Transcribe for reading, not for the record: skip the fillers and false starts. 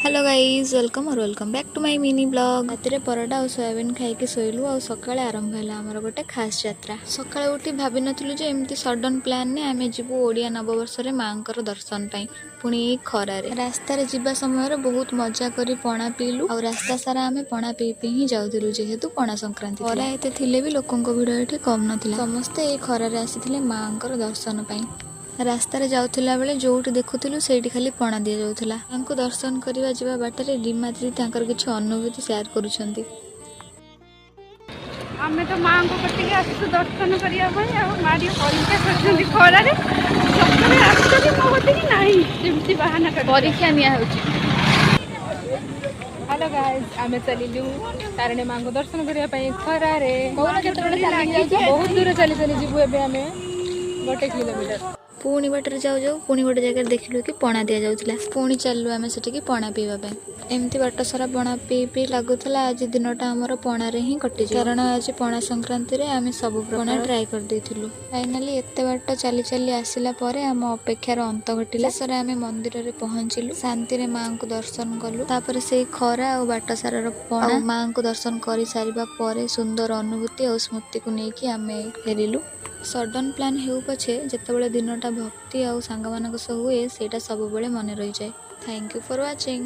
Hello guys, welcome or welcome back to my mini vlog. ରାତିରେ ପରଟା ଆଉ soybean ଖାଇକି ଶୋଇଲୁ ଆଉ ସକାଳେ ଆରମ୍ଭ ହେଲା ଆମର ଗୋଟେ ଖାସ୍ ଯାତ୍ରା। ସକାଳେ ଉଠି ଭାବିନଥିଲୁ ଯେ ଏମିତି ସଡନ୍ ପ୍ଲାନ୍ରେ ଆମେ ଯିବୁ ଓଡ଼ିଆ ନବବର୍ଷରେ ମାଆଙ୍କର ଦର୍ଶନ ପାଇଁ, ପୁଣି ଏଇ ଖରାରେ। ରାସ୍ତାରେ ଯିବା ସମୟରେ ବହୁତ ମଜା କରି ପଣା ପିଇଲୁ ଆଉ ରାସ୍ତା ସାରା ଆମେ ପଣା ପିଇ ପିଇ ହିଁ ଯାଉଥିଲୁ, ଯେହେତୁ ପଣା ସଂକ୍ରାନ୍ତି। ଖରା ଏତେ ଥିଲେ ବି ଲୋକଙ୍କ ଭିଡ଼ ଏଠି କମ୍ ନଥିଲା। ସମସ୍ତେ ଏଇ ଖରାରେ ଆସିଥିଲେ ମାଆଙ୍କର ଦର୍ଶନ ପାଇଁ। ରାସ୍ତାରେ ଯାଉଥିଲା ବେଳେ ଯୋଉଠି ଦେଖୁଥିଲୁ, ସେଇଠି ଖାଲି ପଣା ଦିଆଯାଉଥିଲା। ତାଙ୍କୁ ଦର୍ଶନ କରିବା ଯିବା ବାଟରେ ରିମା ଦିଦି ତାଙ୍କର କିଛି ଅନୁଭୂତି ସେୟାର କରୁଛନ୍ତି। ଆମେ ତ ମାଆଙ୍କ କତିକି ଆସିଛୁ ଦର୍ଶନ କରିବା ପାଇଁ ଆଉ ମା ଟିକେ ପରୀକ୍ଷା କରୁଛନ୍ତି। ଖରାରେ ସକାଳେ ଆସୁଛନ୍ତି ମୋ କତିକି, ନାହିଁ ସେମିତି ବାହାନା କରି ପରୀକ୍ଷା ନିଆ ହେଉଛି। ହ୍ୟାଲୋ ଗାଇସ୍, ଆମେ ଚାଲିଲୁ ତାରିଣୀ ମାଙ୍କୁ ଦର୍ଶନ କରିବା ପାଇଁ ଖରାରେ। କହୁନ, କେତେ ବାଟ ଚାଲିକି ଯାଉଛ? ବହୁତ ଦୂର ଚାଲି ଚାଲି ଯିବୁ ଏବେ ଆମେ, 1 କିଲୋମିଟର। ପୁଣି ବାଟରେ ଯାଉ ଯାଉ ପୁଣି ଗୋଟେ ଜାଗାରେ ଦେଖିଲୁ କି ପଣା ଦିଆଯାଉଥିଲା। ପୁଣି ଚାଲିଲୁ ଆମେ ସେଠିକି ପଣା ପିଇବା ପାଇଁ। ଏମିତି ବାଟ ସାରା ପଣା ପିଇ ପିଇ ଲାଗୁଥିଲା ଆଜି ଦିନଟା ଆମର ପଣାରେ ହିଁ କଟିଯିବ, କାରଣ ଆଜି ପଣା ସଂକ୍ରାନ୍ତିରେ ଆମେ ସବୁ ପଣା ଟ୍ରାଏ କରିଦେଇଥିଲୁ। ଫାଇନାଲି ଏତେ ବାଟ ଚାଲି ଚାଲି ଆସିଲା ପରେ ଆମ ଅପେକ୍ଷାର ଅନ୍ତ ଘଟିଲା। ଶେଷରେ ଆମେ ମନ୍ଦିରରେ ପହଞ୍ଚିଲୁ, ଶାନ୍ତିରେ ମାଆଙ୍କୁ ଦର୍ଶନ କଲୁ। ତାପରେ ସେଇ ଖରା ଆଉ ବାଟ ସାରାର ପଣା ଆଉ ମାଆଙ୍କୁ ଦର୍ଶନ କରିସାରିବା ପରେ ସୁନ୍ଦର ଅନୁଭୂତି ଆଉ ସ୍ମୃତିକୁ ନେଇକି ଆମେ ଫେରିଲୁ। ସଡନ୍ ପ୍ଲାନ୍ ହେଉ ପଛେ, ଯେତେବେଳେ ଦିନଟା ଭକ୍ତି ଆଉ ସାଙ୍ଗମାନଙ୍କ ସହ ହୁଏ, ସେଇଟା ସବୁବେଳେ ମନେ ରହିଯାଏ। Thank you for watching.